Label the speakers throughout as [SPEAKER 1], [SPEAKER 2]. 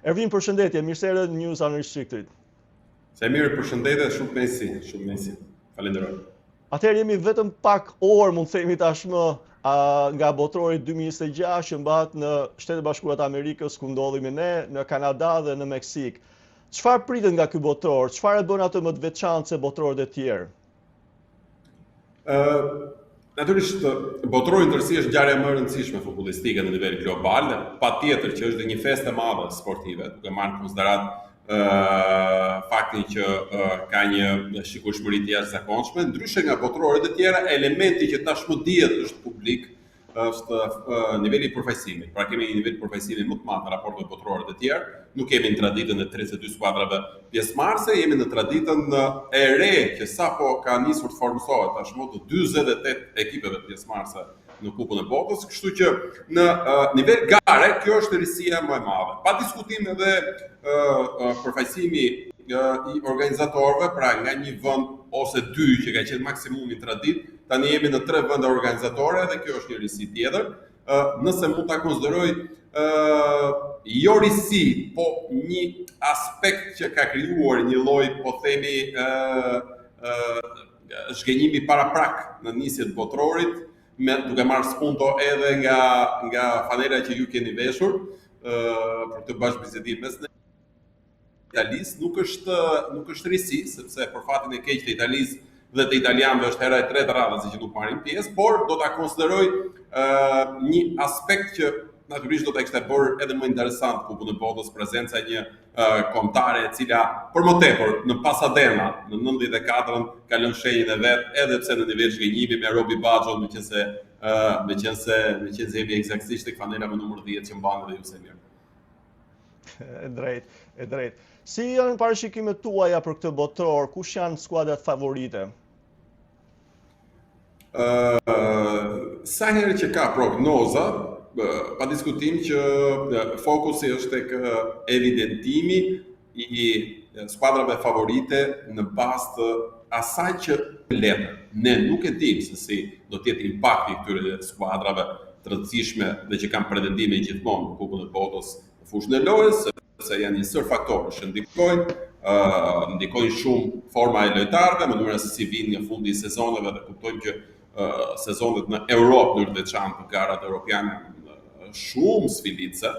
[SPEAKER 1] Ervin, përshëndetje, mirë se erdhe në News Unrestricted.
[SPEAKER 2] Saimir, përshëndetje, shumë kënaqësi, shumë kënaqësi. Falenderoj.
[SPEAKER 1] Atëherë jemi vetëm pak orë, mund të themi tashmë, nga Botërori 2026 që mbahet në Shtetet e Bashkuara të Amerikës, ku ndodhemi ne, në Kanada dhe në Meksikë. Çfarë pritet nga ky botëror? Çfarë e bën atë më të veçantë se botërorët e tjerë?
[SPEAKER 2] Ë natyrisht botërori në tërësi është ngjarja më e rëndësishme futbollistike në nivel global dhe patjetër që është dhe një festë e madhe sportive, duke marrë në konsideratë ë faktin që ë, ka një shikueshmëri të jashtëzakonshme, ndryshe nga botërorët e tjera, elementi që tashmë dihet është publik, është niveli i përfaqësimit. Pra kemi një nivel përfaqësimi më të madh në raport me botërorët e tjerë. Nuk jemi në traditën e 32 skuadrave pjesëmarrëse, jemi në traditën e re që sapo ka nisur të formësohet tashmë të 48 ekipeve pjesëmarrëse në Kupën e Botës, kështu që në nivel gare kjo është risia më e madhe. Pa diskutim edhe përfaqësimi i organizatorëve, pra nga një vend ose dy që ka qenë maksimumi në traditë, Tani jemi në tre vende organizatore dhe kjo është një risi tjetër. Ë nëse mund ta konsideroj ë jo risi, po një aspekt që ka krijuar një lloj, po themi, ë ë zhgënjimi paraprak në nisje të botërorit, me duke marrë spunto edhe nga nga fanela që ju keni veshur ë për këtë bashkëbisedim mes Italisë nuk është nuk është risi, sepse për fatin e keq të Italisë dhe të italianëve është hera e tretë radhazi që nuk marrin pjesë, por do ta konsideroj uh, një aspekt që natyrisht do ta kishte bërë edhe më interesant Kupën e Botës prezenca e një uh, kombëtare e cila për më tepër në Pasadena në 94-ën ka lënë shenjën e vet edhe pse në nivel zhgënjimi me Robi Baggio, meqense uh, meqense meqense jemi eksaktësisht tek fanela me numër 10 që mban edhe ju Saimir.
[SPEAKER 1] E drejtë, e drejtë. Si janë parashikimet tuaja për këtë botëror? Kush janë skuadrat favorite?
[SPEAKER 2] Ë, uh, sa herë që ka prognoza, pa diskutim që fokusi është tek evidentimi i skuadrave favorite në bazë të asaj që letër. Ne nuk e dimë se si do të jetë impakti i këtyre skuadrave të rëndësishme dhe që kanë pretendime gjithmonë në Kupën e Botës në fushën e lojës, sepse janë një sërë faktorësh që ndikojnë, ë uh, ndikojnë shumë forma e lojtarëve, mënyra se si vijnë nga fundi i sezoneve dhe kuptojmë që uh, sezonet në Europë në mënyrë të veçantë garat europiane shumë sfilitëse,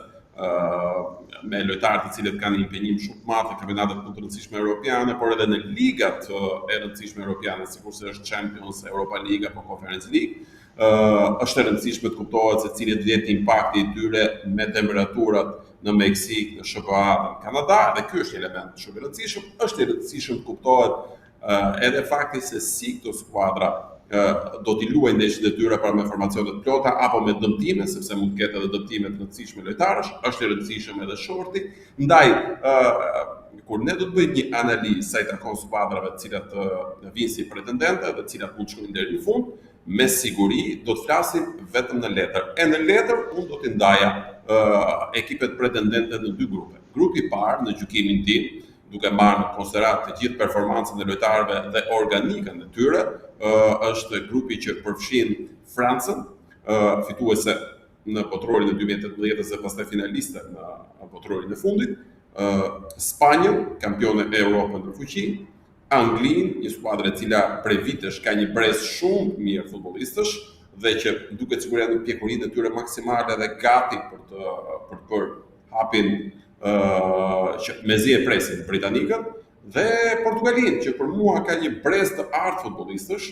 [SPEAKER 2] me lojtarë të cilët kanë një impenjim shumë të madh në kampionatet më të rëndësishme europiane, por edhe në ligat e rëndësishme europiane, sikurse është Champions, Europa League apo Conference League, është e rëndësishme të kuptohet se cili do të jetë impakti i tyre me temperaturat në Meksikë, në SHBA dhe në Kanada, dhe ky është një element shumë i rëndësishëm. Është i rëndësishëm të kuptohet edhe fakti se si këto skuadra do t'i luajnë ndeshjet e tyre pra me formacione të plota apo me dëmtime, sepse mund të ketë edhe dëmtime të rëndësishme lojtarësh, është i rëndësishëm edhe shorti. Ndaj, kur ne do të bëjmë një analizë sa i takon skuadrave të cilat vijnë si pretendente dhe të cilat mund të shkojnë deri në fund, me siguri do të flasim vetëm në letër. E në letër unë do t'i ndaja ekipet pretendente në dy grupe. Grupi i parë në gjykimin tim duke marrë në konsideratë të gjithë performancën e lojtarëve dhe organikën e tyre, është grupi që përfshin Francën, fituese në botërorin e 2018-s dhe pastaj finaliste në botërorin e fundit, Spanjën, kampione e Europës në fuqi, Anglinë, një skuadër e cila prej vitesh ka një brez shumë të mirë futbollistësh dhe që duket sikur janë në pjekurinë e tyre maksimale dhe gati për të për të bërë hapin uh, që mezi e presin britanikët dhe Portugalinë që për mua ka një brez të artë futbollistësh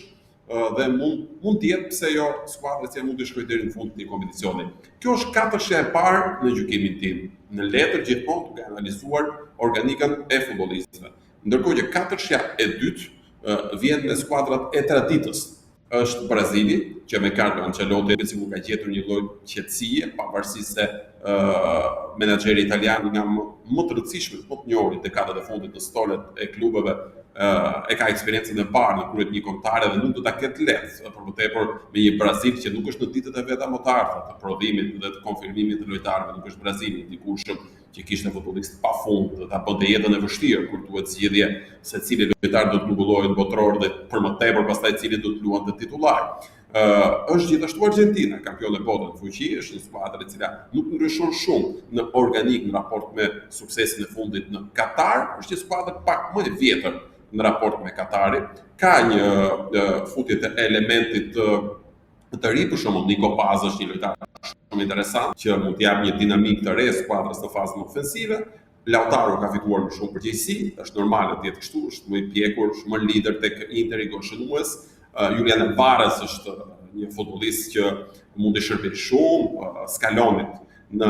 [SPEAKER 2] dhe mund mund të jetë pse jo skuadra që mund të shkojë deri në fund të një kompeticioni. Kjo është katërshja e parë në gjykimin tim. Në letër gjithmonë duke analizuar organikën e futbollistëve. Ndërkohë që katërshja e dytë vjen me skuadrat e traditës, është Brazili, që me Carlo Ancelotti sikur ka gjetur një lloj qetësie, pavarësisht se uh, menaxheri italian nga më, më të rëndësishmit, më të njohurit dekadat e fundit në stolet e klubeve, uh, e ka eksperiencën e parë në krye të një kombëtare dhe nuk do ta ketë lehtë, për më tepër me një Brazil që nuk është në ditët e veta më të arta të prodhimit dhe të konfirmimit të lojtarëve, nuk është Brazili i dikurshëm që kishte futbollistë pa fund dhe ta bënte jetën e vështirë kur duhet zgjidhje se cili lojtar do të grumbullohej në botëror dhe për më tepër pastaj cili do të luante titullar. Uh, është gjithashtu Argentina, kampione bote në fuqi, është një skuadër e cila nuk ndryshon shumë në organikë në raport me suksesin e fundit në Katar, është një skuadër pak më e vjetër në raport me Katarin, ka një uh, futje të elementit të të ri, për shembull Nico Paz është një lojtar shumë interesant që mund të japë një dinamikë të re skuadrës në fazën ofensive. Lautaro ka fituar më shumë përgjegjësi, është normale të jetë kështu, është më i pjekur, është më lider tek Interi golshënues. Uh, Julian Alvarez është një futbollist që mund të shërbejë shumë uh, Scalonit në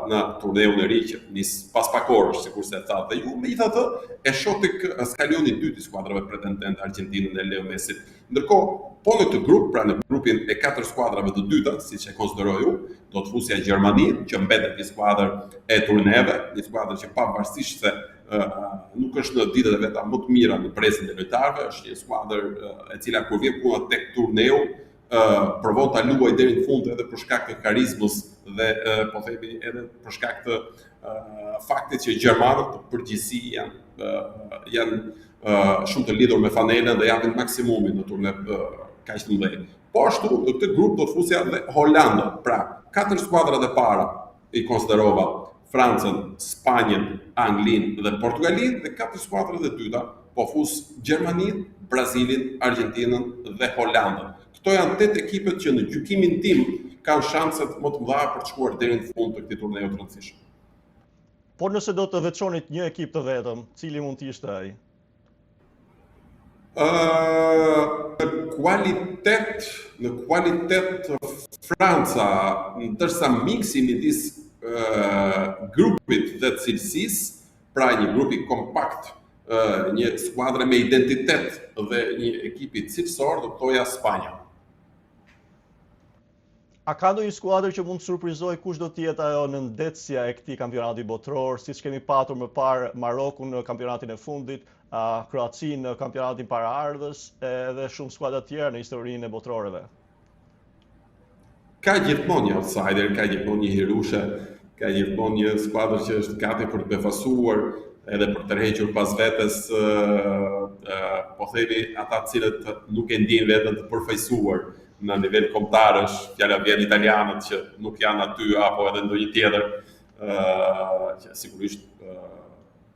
[SPEAKER 2] në turneun e ri që nis pas pak orësh, sikurse e thatë dhe ju, megjithatë e shoh tek Scaloni i dytë i skuadrave pretendente Argjentinën e Leo Messit. Ndërkohë, po në këtë grup, pra në grupin e katër skuadrave të dyta, siç e konsideroj unë, do të fusja Gjermaninë, që mbetet një skuadër e turneve, një skuadër që pavarësisht se uh, nuk është në ditët e veta më të mira në brezin e lojtarëve, është një skuadër uh, e cila kur vjen puna tek turneu, uh, provon ta luajë deri në fund edhe për shkak të karizmës dhe uh, po themi edhe për shkak të uh, faktit që gjermanët në përgjithësi janë uh, janë shumë të lidhur me fanelën dhe japin maksimumin në turne kaq të mëdhenj. Po ashtu në këtë grup do të fusja dhe Holandën. Pra, katër skuadrat e para i konsiderova Francën, Spanjën, Anglinë dhe Portugalinë dhe katër skuadrat e dyta po fus Gjermaninë, Brazilin, Argjentinën dhe Holandën. Këto janë tetë ekipet që në gjykimin tim kanë shanset më të mëdha për të shkuar deri në fund të këtij turneu të rëndësishëm.
[SPEAKER 1] Por nëse do të veçonit një ekip të vetëm, cili mund të ishte ai?
[SPEAKER 2] Ë në kualitet, në kualitet Franca, ndërsa miksi midis ë grupit dhe cilësisë, pra një grupi kompakt, ë një skuadre me identitet dhe një ekipi cilësor, do të thoja Spanja.
[SPEAKER 1] A ka ndonjë skuadër që mund të surprizojë kush do të jetë ajo nëndetësja e këtij kampionati botëror, siç kemi patur më parë Marokun në kampionatin e fundit, Kroacinë në kampionatin paraardhës edhe shumë skuadra të tjera në historinë e botëroreve?
[SPEAKER 2] Ka gjithmonë një outsider, ka gjithmonë një hirushe, ka gjithmonë një skuadër që është gati për të befasuar edhe për të tërhequr pas vetes po themi ata të cilët nuk e ndjejnë veten të përfaqësuar në nivel kombëtarësh, fjala vjen italianët që nuk janë aty apo edhe ndonjë tjetër, ë që sigurisht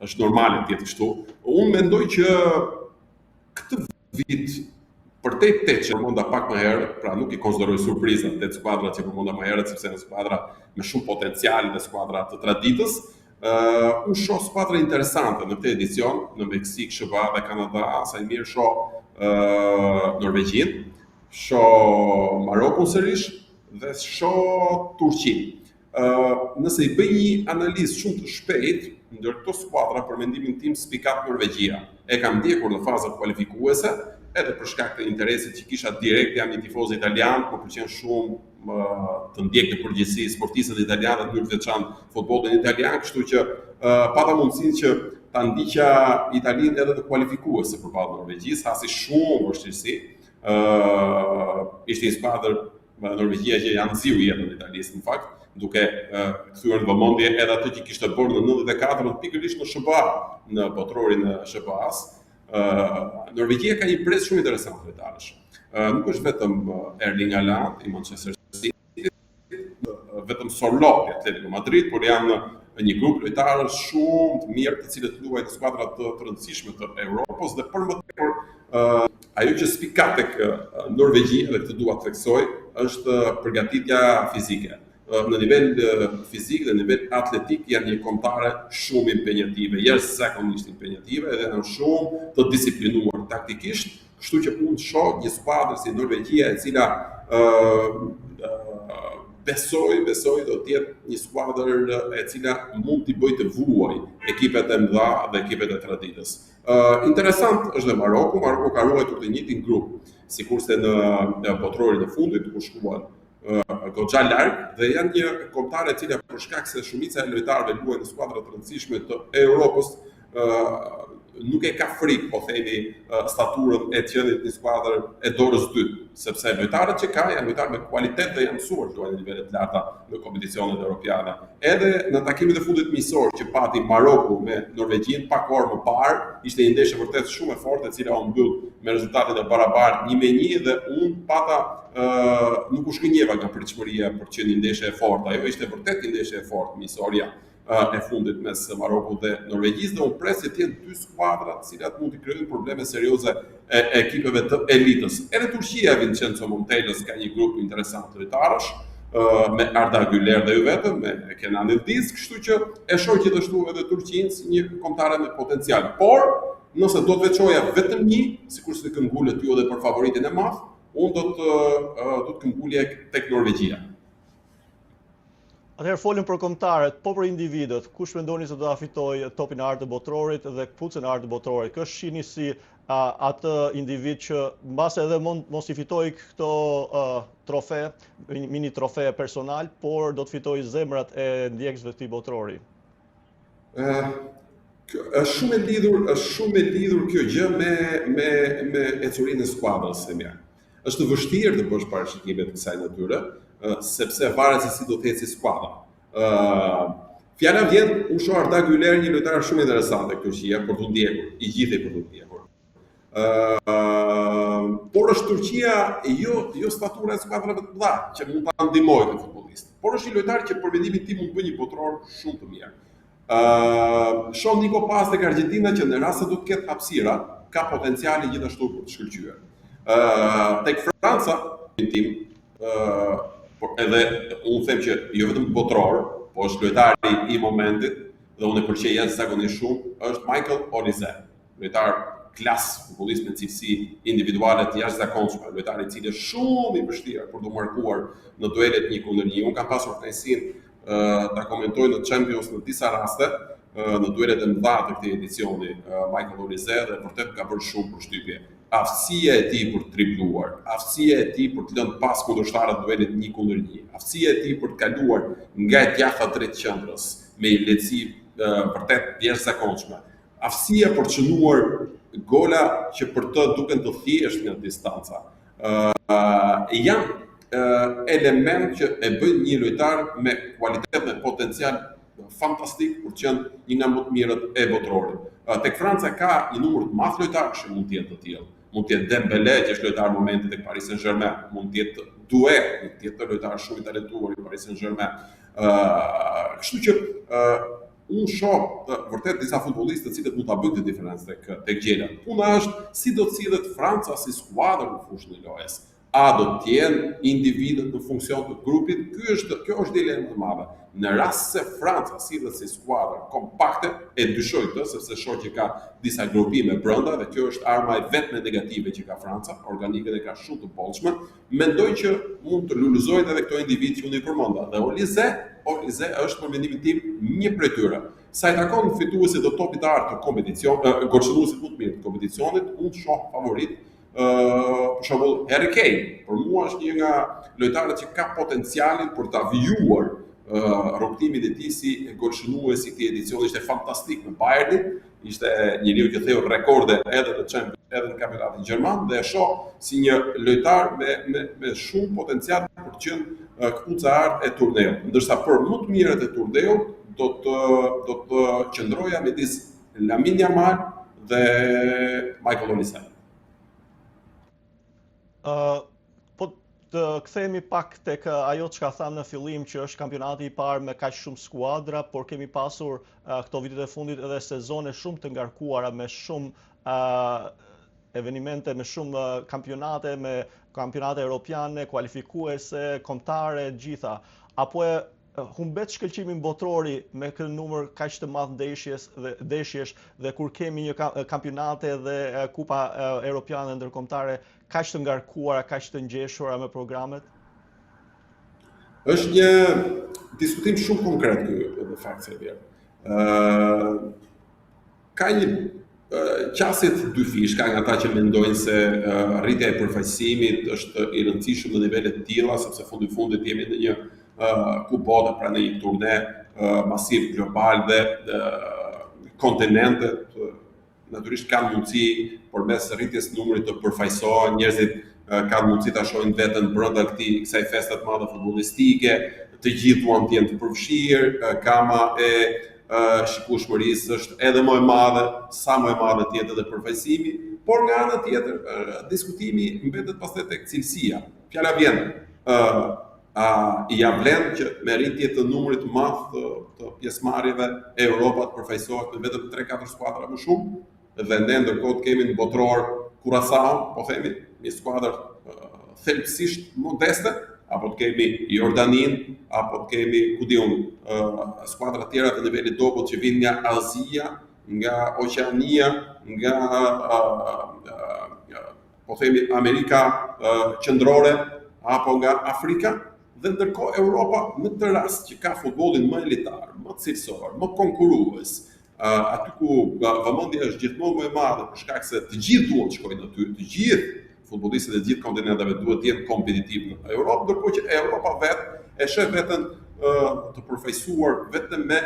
[SPEAKER 2] është normale të jetë kështu. Unë mendoj që këtë vit përtej tetë që përmenda pak më herët, pra nuk i konsideroj surpriza tetë skuadrat që përmenda më herët, sepse janë skuadra me shumë potencial dhe skuadra të traditës, Uh, unë shoh skuadra interesante në këtë edicion, në Meksikë, SHBA dhe Kanada, sa i mirë shoh uh, Norvegjinë, shoh Marokun sërish dhe shoh Turqinë. Uh, nëse i bëj një analizë shumë të shpejtë, ndër këto skuadra për mendimin tim spikat Norvegjia. E kam ndjekur në fazën kualifikuese, edhe për shkak të interesit që kisha direkt, jam një tifoz italian, më pëlqen shumë të ndjek në përgjithësi sportistët italianë në mënyrë të veçantë futbollin italian, kështu që uh, pata mundësinë që ta ndiqja Italinë edhe në kualifikuese përballë Norvegjisë, hasi shumë vështirësi. Ë uh, ishte një skuadër Norvegjia që ia nxiu jetën Italisë në fakt, duke uh, kthyer në vëmendje edhe atë që kishte bërë në 94 pikërisht në SHBA, në botërorin e SHBA-s. Uh, Norvegjia ka një brez shumë interesant lojtarësh. Uh, nuk është vetëm Erling Haaland i Manchester City, vetëm Sorloth i Atletico Madrid, por janë një grup lojtarësh shumë të mirë, të cilët luajnë në skuadra të, të rëndësishme të Europës dhe për më tepër uh, ajo që spikat tek Norvegjia dhe këtë dua të theksoj është përgatitja fizike. Në nivel fizik dhe në nivel atletik janë një kombëtare shumë impenjative, jashtëzakonisht impenjative dhe janë shumë të disiplinuar taktikisht, kështu që unë shoh një skuadër si Norvegjia e cila ë uh, besoj, besoj do të jetë një skuadër e cila mund t'i bëjë të vuajë ekipet e mëdha dhe ekipet e traditës. Uh, interesant është dhe Maroku, Maroku ka ruajtur të njëjtin grup, sikurse në, në botërorin e fundit ku shkuan goxha larg dhe janë një kombëtare e cila për shkak se shumica e lojtarëve luajnë në skuadra të rëndësishme të Europës, Nuk e ka frikë, po themi, staturën e të qenit një skuadër e dorës dytë, sepse lojtarët që ka janë lojtarë me kualitet dhe janë mësuar të luajnë në nivele të larta në kompeticionet europiane. Edhe në takimin e fundit miqësor që pati Maroku me Norvegjinë pak orë më parë, ishte një ndeshje vërtet shumë e fortë e cila u mbyll me rezultatin e barabartë 1-1 dhe unë pata uh, nuk u zhgënjeva nga pritshmëria për të qenë një ndeshje e fortë. Ajo ishte vërtet një ndeshje e fortë miqësorja e fundit mes Marokut dhe Norvegjisë dhe unë pres që të jenë dy skuadra të cilat mund të krijojnë probleme serioze e ekipeve të elitës. Edhe Turqia e Vincenzo Montellës ka një grup interesant lojtarësh me Arda Güler dhe jo vetëm me Kenan Yildiz, kështu që e shoh gjithashtu edhe Turqinë si një kombëtare me potencial. Por nëse do të veçoja vetëm një, sikurse këmbëngulët ju edhe për favoritin e madh, unë do të do të këmbëngulja tek Norvegjia.
[SPEAKER 1] Atëherë folëm për kombëtaret, po për individët, kush mendoni se do ta fitojë topin e artë të botërorit dhe këpucën e artë të botërorit? Kë shihni si a, atë individ që mbase edhe mund mos i fitojë këto a, trofe, mini trofe personal, por do të fitojë zemrat e ndjekësve të këtij
[SPEAKER 2] botërori? Ë kjo është shumë e lidhur, është shumë e lidhur kjo gjë me me me ecurinë e skuadrës së mirë. Është e vështirë të bësh parashikime të kësaj natyre, sepse varet se si do të ecë skuadra. Ë Fjala vjen, unë shoh Arda Güler një lojtar shumë interesant tek Turqia për t'u ndjekur, i gjithi për t'u ndjekur. Ë por është Turqia jo jo statura e skuadrave të mëdha që mund ta ndihmojë këtë futbollist. Por është një lojtar që për mendimin tim mund të bëjë një botëror shumë të mirë. Ë shoh Nico Paz tek Argjentina që në rast se do të ketë hapësira, ka potencialin gjithashtu për të shkëlqyer. Ë tek Franca, tim, ë por edhe unë them që jo vetëm botëror, po është lojtari i momentit dhe unë e pëlqej jashtëzakonisht shumë, është Michael Olise. Lojtar klas, futbollist me cilësi individuale të jashtëzakonshme, lojtar i cili është shumë i vështirë për t'u markuar në duelet një kundër një. Unë kam pasur kënaqësinë ta komentoj në Champions në disa raste, në duelet e mëdha të këtij edicioni, Michael Olise dhe vërtet ka bërë shumë përshtypje. Aftësia e tij për të dribluar, aftësia e tij për të lënë pas kundërshtarët duelet një kundër një, aftësia e tij për të kaluar nga e djathta drejt qendrës me një lehtësi vërtet të jashtëzakonshme, aftësia për të shënuar gola që për të duken të thjeshtë nga distanca. Ë janë element që e bëjnë një lojtar me kualitet me potencial fantastik për të qenë një nga më të mirët e botërorit. Tek Franca ka një numër të madh lojtarësh që mund të jenë të tillë. Mund të jetë Dembele, që është lojtar momenti tek Paris Saint-Germain, mund të jetë Doué, një tjetër lojtar shumë i talentuar i Paris Saint-Germain. Ë, kështu që ë Unë shoh vërtet disa futbollistë të cilët mund ta bëjnë këtë diferencë tek tek gjelat. Puna është si do të sillet Franca si skuadër në fushën e lojës. A do të jenë individët në funksion të grupit? Ky është kjo është dilemë e madhe. Në rast se Franca sillet si skuadër kompakte, e dyshoj këtë sepse shoh që ka disa grupime brenda dhe kjo është arma e vetme negative që ka Franca, organikën e ka shumë të bollshme, mendoj që mund të lulëzojnë edhe këto individë që unë i përmenda. Dhe Olise, Olise është për mendimin tim një prej tyre. Sa i takon fituesit të topit të artë të kompeticionit, golshënuesit më të mirë të kompeticionit, unë shoh favorit ë për shembull Harry Kane. Për mua është një nga lojtarët që ka potencialin për ta vijuar rrugëtimin e tij si golshënues i këtij edicioni ishte fantastik me Bayernin, ishte njeriu që theu rekorde edhe në Champions, edhe në kampionatin gjerman dhe e shoh si një lojtar me me me shumë potencial për të qenë këpuca e artë e turneut. Ndërsa për më të mirët e turneut do të do të qëndroja midis Lamine Yamal dhe Michael Olise.
[SPEAKER 1] Ë po të kthehemi pak tek ajo çka thamë në fillim që është kampionati i parë me kaq shumë skuadra, por kemi pasur këto vitet e fundit edhe sezone shumë të ngarkuara me shumë evenimente, me shumë kampionate, me kampionate europiane, kualifikuese, kombëtare, gjitha. Apo e humbet shkëlqimin botërori me këtë numër kaq të madh ndeshjes dhe ndeshjesh dhe kur kemi një kampionate dhe kupa europiane dhe ndërkombëtare kaq të ngarkuara, kaq të ngjeshura me programet?
[SPEAKER 2] Është një diskutim shumë konkret ky në fakt se vjen. Ë Ka një qasje të dyfishtë, ka nga ata që mendojnë se rritja e përfaqësimit është i rëndësishëm në nivele të tilla, sepse fundi fundit jemi në një kupë bote, pra në një turne masiv global dhe. kontinentet natyrisht kanë mundësi përmes rritjes së numrit të përfaqësohen, njerëzit kanë mundësi ta shohin veten brenda këtij kësaj feste të madhe futbollistike, të gjithë duan të jenë të përfshirë, gama e shikueshmërisë është edhe më e madhe, sa më e madhe të jetë edhe përfaqësimi, por nga ana tjetër diskutimi mbetet pastaj tek cilësia. Fjala vjen, ë a ia vlen që me rritje të numrit të madh të, të pjesëmarrjeve Europa të përfaqësohet me vetëm 3-4 skuadra më shumë dhe ne ndërkohë të kemi në botëror Curaçao, po themi, një skuadër thelbësisht modeste, apo të kemi Jordaninë, apo të kemi, ku di unë, skuadra të tjera të nivelit dobët që vijnë nga Azia, nga Oqeania, nga po themi Amerika Qendrore apo nga Afrika dhe ndërkohë Europa në këtë rast që ka futbollin më elitar, më cilësor, më konkurrues, aty ku vëmendja është gjithmonë më e madhe për shkak se të gjithë duan të shkojnë aty, të gjithë futbollistët e të gjithë kontinenteve duhet të jenë kompetitivë në Europë, ndërkohë që Europa vetë e sheh veten të përfaqësuar vetëm me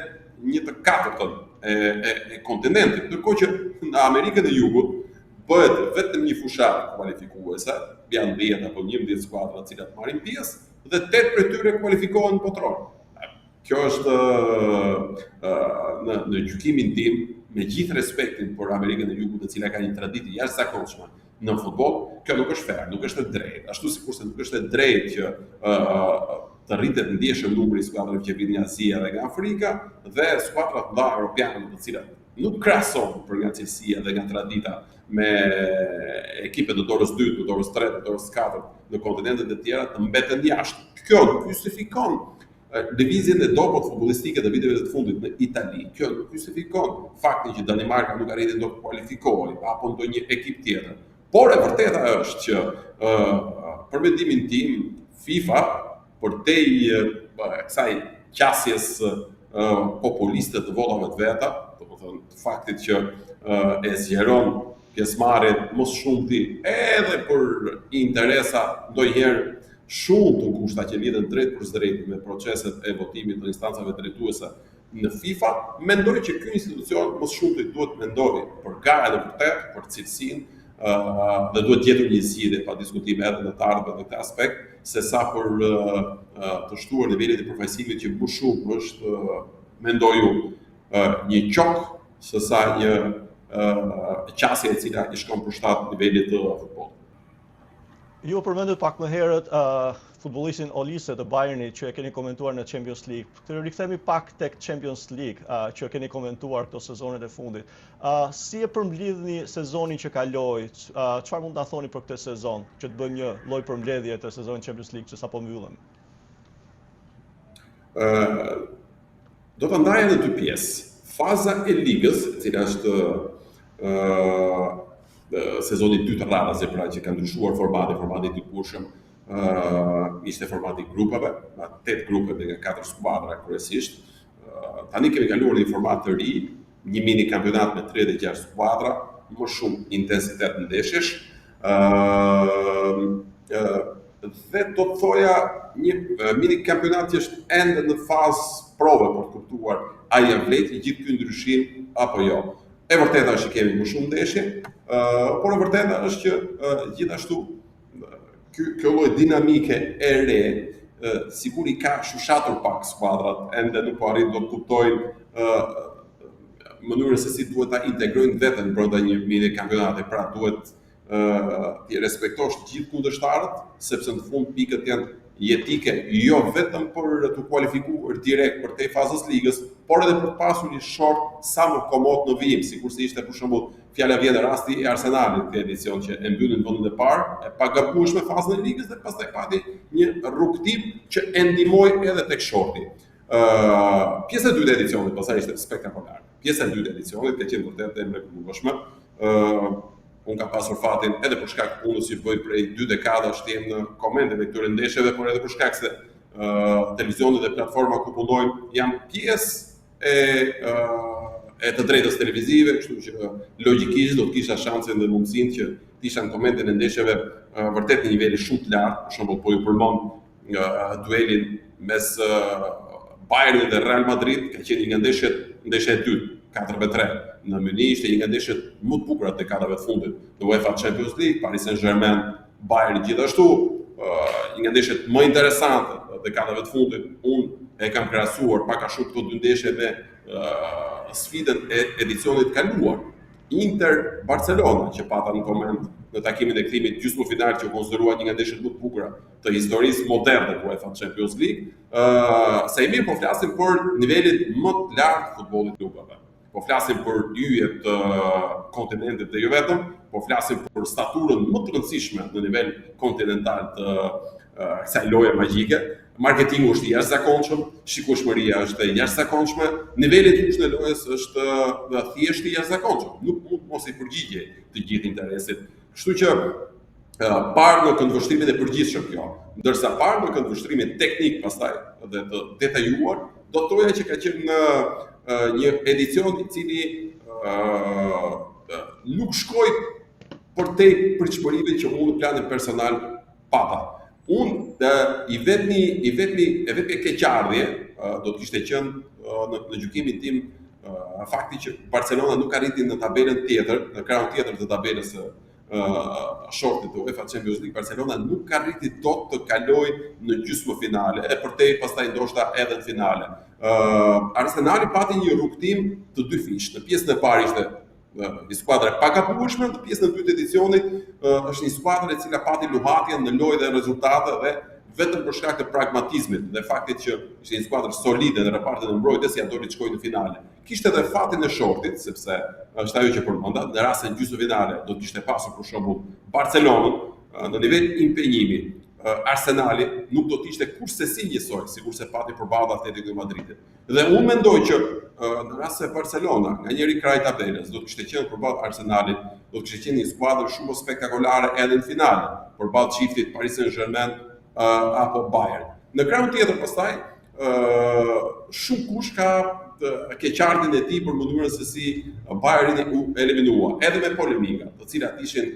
[SPEAKER 2] një të katërtën e, e, e kontinentit, ndërkohë që në Amerikën e Jugut bëhet vetëm një fushatë kualifikuese, janë 10 apo 11 skuadra të cilat marrin pjesë dhe 8 prej tyre kualifikohen në botëror. Kjo është në në gjykimin tim, me gjithë respektin për Amerikën e Jugut, e cila ka një traditë jashtëzakonshme në futboll, kjo nuk është fair, nuk është e drejtë. Ashtu sikurse nuk është e drejtë që ë të rritet ndjeshëm numri i skuadrave që vijnë nga Azia dhe nga Afrika dhe skuadrat e mëdha europiane të cilat nuk krahasohen për nga cilësia dhe nga tradita me ekipe të dorës dytë, të dorës tretë, të dorës katërt në kontinentet e tjera të mbeten jashtë. Kjo nuk justifikon lëvizjen e dobët futbollistike të viteve të fundit në Itali. Kjo nuk justifikon faktin që Danimarka nuk arriti dot të kualifikohej apo ndonjë ekip tjetër. Por e vërteta është që ë për mendimin tim FIFA përtej kësaj qasjes populiste të votave të veta, domethënë të faktit që e zgjeron pjesëmarrjen më së shumti edhe për interesa ndonjëherë shumë të ngushta që lidhen drejtpërsëdrejti me proceset e votimit të instancave drejtuese në FIFA, mendoj që ky institucion më së shumti duhet të mendojë për garën e vërtetë, për cilësinë, dhe duhet gjetur një zgjidhje pa diskutim edhe në të ardhmen në këtë aspekt, se sa për të shtuar nivelin e përfaqësimit që më shumë është mendoj unë një qok se sa një qasje e cila i shkon për shtat nivelit të futbollit.
[SPEAKER 1] Ju përmendët pak më herët uh, futbollistin Olise të Bayernit që e keni komentuar në Champions League. Të rikthehemi pak tek Champions League uh, që keni komentuar këto sezonet e fundit. Uh, si e përmblidhni sezonin që kaloi? Uh, çfarë mund të na thoni për këtë sezon, që të bëjmë një lloj përmbledhje të sezonit Champions League që sapo mbyllëm?
[SPEAKER 2] Ë uh, do ta ndaja në dy pjesë. Faza e ligës, e cila është ë uh, sezoni i dytë radhazi pra që ka ndryshuar formati, formati i dikurshëm ë ishte formati i grupeve, nga 8 grupe me nga 4 skuadra kryesisht. Tani kemi kaluar në një format të ri, një mini kampionat me 36 skuadra, më shumë intensitet ndeshjesh. ë dhe do të thoja një mini kampionat që është ende në fazë prove për të kuptuar a ia vlejti gjithë ky ndryshim apo jo. E vërteta është që kemi më shumë ndeshje, uh, por e vërteta është që uh, gjithashtu ky kjo lloj dinamike e re uh, sikur i ka shushatur pak skuadrat, ende nuk po arrijnë dot të kuptojnë uh, mënyrën se si duhet ta integrojnë veten brenda një mini kampionati, pra duhet t'i respektosh të gjithë kundërshtarët, sepse në fund pikët janë jetike jo vetëm për t'u kualifikuar direkt përtej fazës ligës, por edhe për të pasur një short sa më komod në vijim, sikurse ishte për shembull fjala vjen rasti i Arsenalit këtë edicion që e mbyllin vendin e parë, e pagabueshme fazën e ligës dhe pastaj pati një rrugëtim që e ndihmoi edhe tek shorti. Ë uh, pjesa e dytë e edicionit pastaj ishte spektakolare. Pjesa e dytë e edicionit ka qenë vërtet e mrekullueshme. Ë uh, unë kam pasur fatin edhe për shkak të punës që bëj prej dy dekadash të jem në komentet e këtyre ndeshjeve, por edhe për shkak se uh, televizioni dhe platforma ku punojmë janë pjesë e uh, e të drejtës televizive, kështu që logjikisht do të kisha shansin dhe mundësinë që të isha në komentin e ndeshjeve uh, vërtet në nivel shumë të lartë, për shembull po ju përmend uh, duelin mes uh, Bayernit dhe Real Madrid, ka qenë një nga ndeshjet, ndeshja e dytë. 4-3 në Mynih ishte një nga ndeshjet më të bukura të dekadave të fundit në UEFA Champions League, Paris Saint-Germain, Bayern gjithashtu, një nga ndeshjet më interesante të dekadave të fundit. Unë e kam krahasuar pak a shumë këto dy ndeshje me sfidën e edicionit të kaluar. Inter Barcelona që pata në koment në takimin e kthimit gjysmëfinal që u konsiderua një nga ndeshjet më të bukura të historisë moderne të UEFA Champions League, ë uh, Saimir po flasim për nivelin më të lartë të futbollit klubeve. Po flasim për yje të kontinentit dhe jo vetëm, po flasim për staturën më të rëndësishme në nivel kontinental të kësaj loje magjike. Marketingu është i jashtëzakonshëm, shikueshmëria është e jashtëzakonshme, niveli i fushën e lojës është thjesht i jashtëzakonshëm. Nuk mund të mos i përgjigjej të gjithë interesit. Kështu që parë në këndvështrimin e përgjithshëm kjo, ndërsa parë në këndvështrimin teknik pastaj dhe të detajuar, do të thoja që ka qenë një edicion i cili nuk shkoi përtej pritshmërive që unë në planin personal pata. Unë i vetmi i vetmi e vetmja keqardhje do të kishte qenë në në gjykimin tim fakti që Barcelona nuk arriti në tabelën tjetër, në krahun tjetër të tabelës së shortit të UEFA Champions League, Barcelona nuk arriti dot të kalojë në gjysmëfinale, e përtej pastaj ndoshta edhe në finale. Uh, Arsenali pati një rrugëtim të dyfishtë. Në pjesën e parë ishte një skuadër e pagabueshme, në pjesën e dytë të edicionit është një skuadër e cila pati luhatje në lojë dhe në rezultate dhe vetëm për shkak të pragmatizmit dhe faktit që ishte një skuadër solide në repartin e mbrojtjes, ia doli të shkojë në finale. Kishte edhe fatin e shortit, sepse është ajo që përmenda, në rast se në gjysmëfinale do të kishte pasur për shembull Barcelonën në nivel impenjimi, Arsenali nuk do të ishte kurrsesi njësoj sikurse pati përballë Atletico de Madridit. Dhe unë mendoj që në rast se Barcelona nga njëri krah i tabelës do të kishte qenë përballë Arsenalit, do të kishte qenë një skuadër shumë më spektakolare edhe në finale, përballë çiftit Paris Saint-Germain apo Bayern. Në krahun tjetër pastaj, shumë kush ka keqardhjen e tij për mënyrën se si Bayerni u eliminua, edhe me polemika, të cilat ishin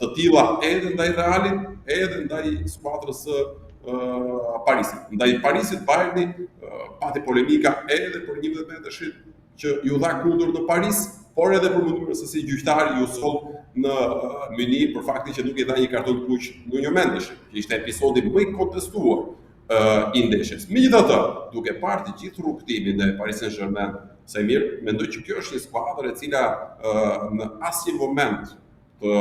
[SPEAKER 2] të tilla edhe ndaj Realit, edhe ndaj skuadrës së Parisit. Ndaj Parisit Bayerni pati polemika edhe për 11 metërshin që iu dha kundër në Paris, por edhe për mënyrën se si gjyqtari u soll në Mynih për faktin që nuk i dha një karton të kuq Nuno Mendesit, që ishte episodi më i kontestuar uh, i ndeshjes. Megjithatë, duke parë të gjithë rrugëtimin e Paris Saint-Germain, Saimir, mendoj që kjo është një skuadër e cila uh, në asnjë moment të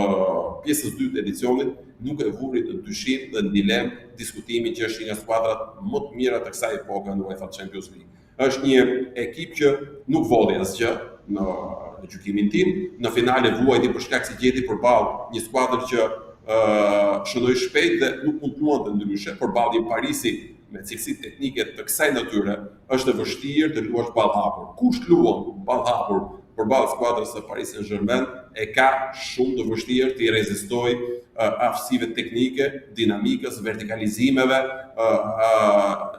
[SPEAKER 2] pjesës dytë të edicionit nuk e vuri në dyshim dhe në dilemë diskutimin që është një nga skuadrat më të mira të kësaj epoke në UEFA Champions League. Është një ekip që nuk vodhi asgjë në në gjykimin tim, në finale vuajti për shkak se gjeti përballë një skuadër që uh, shënoi shpejt dhe nuk mund të luante ndryshe, përballë një Parisi me cilësi teknike të kësaj natyre, është e vështirë të luash ballë hapur. Kush luan ballë hapur përballë skuadrës së Paris Saint-Germain e ka shumë të vështirë t'i rezistojë uh, aftësive teknike, dinamikës, vertikalizimeve, uh, uh,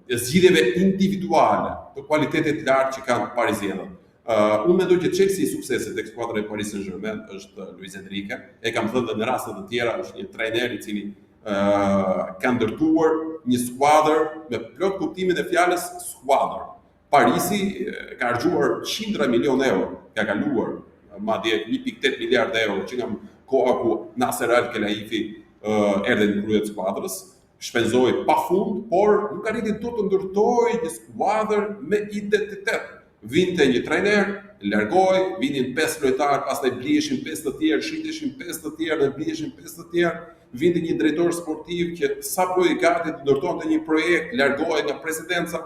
[SPEAKER 2] zgjidhjeve individuale të kualitetit të lartë që kanë parizienët. Uh, unë mendoj që çelësi i suksesit tek skuadra e Paris Saint-Germain është Luis Enrique. E kam thënë dhe në raste të tjera, është një trajner i cili uh, ka ndërtuar një skuadër me plot kuptimin e fjalës skuadër. Parisi ka harxhuar qindra milion euro, ka kaluar madje 1.8 miliard euro që nga koha ku Nasser Al-Khelaifi uh, erdhi në krye të skuadrës, shpenzoi pa fund, por nuk arriti dot të ndërtojë një skuadër me identitet. Vinte një trajner, largohej, vinin pesë lojtarë, pastaj bliheshin pesë të tjerë, shiteshin pesë të tjerë dhe bliheshin pesë të tjerë. Vinte një drejtor sportiv që sapo i gati të ndërtonte një projekt, largohej nga presidenca.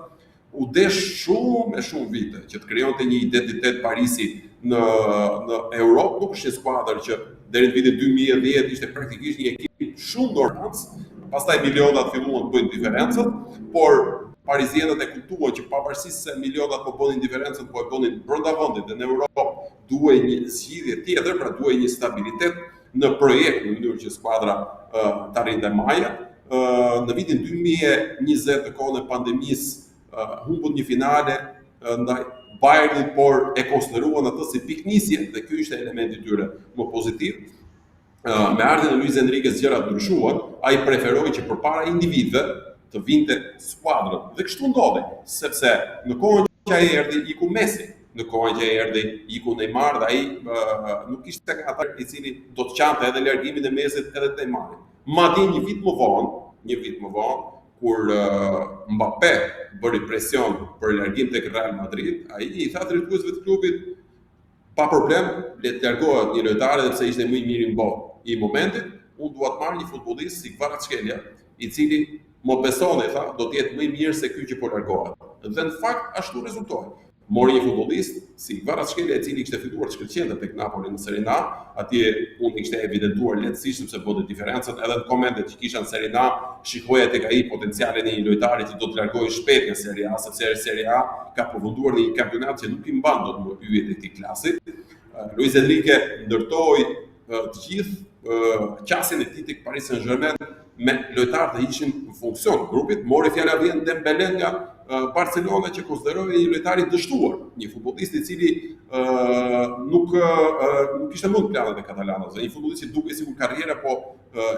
[SPEAKER 2] U desh shumë e shumë vite që të krijonte një identitet Parisi në në Europë, nuk është një skuadër që deri në vitin 2010 ishte praktikisht një ekip shumë dorëhans, pastaj milionat filluan të bëjnë diferencën, por parizienët e kuptuan që pavarësisht se milionat po bënin diferencën, po e bënin brenda vendit dhe në Europë duhej një zgjidhje tjetër, pra duhej një stabilitet në projekt në mënyrë që skuadra të arrinte majat. Në vitin 2020 në kohën e pandemisë humbën një finale ndaj Bayernit, por e konsideruan atë si pikënisje dhe ky ishte elementi i tyre më pozitiv. Me ardhjen e Luis Enriquez gjërat ndryshuan, ai preferoi që përpara individëve të vinte skuadrën. Dhe kështu ndodhi, sepse në kohën që ai erdhi iku Messi. Në kohën që erdhi iku Neymar dhe ai nuk ishte nga ata i cili do të qante edhe largimin e Messit edhe të Neymarit. Madje një vit më vonë, një vit më vonë, kur Mbappe bëri presion për largim tek Real Madrid, ai i tha drejtuesve të klubit pa problem, le të largohet një lojtar edhe pse ishte më i miri në botë i momentit, unë dua të marr një futbollist si Kvaratskhelia, i cili më besoni, tha, do të jetë më i mirë se ky që po largohet. Dhe në fakt ashtu rezultoi. Mori një futbollist si Kvaratskhelia i cili kishte filluar të shkëlqente tek Napoli në Serie A, atje unë e kishte evidentuar lehtësisht sepse bënte diferencën edhe në komentet që kisha në Serie A, shikoja tek ai potencialin e një lojtari që do të largohej shpejt nga Serie A, sepse Serie A ka përfunduar në një kampionat që nuk i mban dot më yjet e këtij klasi. Luis Enrique ndërtoi të gjithë qasjen e tij tek Paris Saint-Germain me lojtarë të ishin në funksion grupit, mori fjala vjen Dembele nga Barcelona që konsiderohej një lojtar i dështuar, një futbollist i cili nuk nuk ishte më në planet e katalanasve, një futbollist që dukej sikur karriera po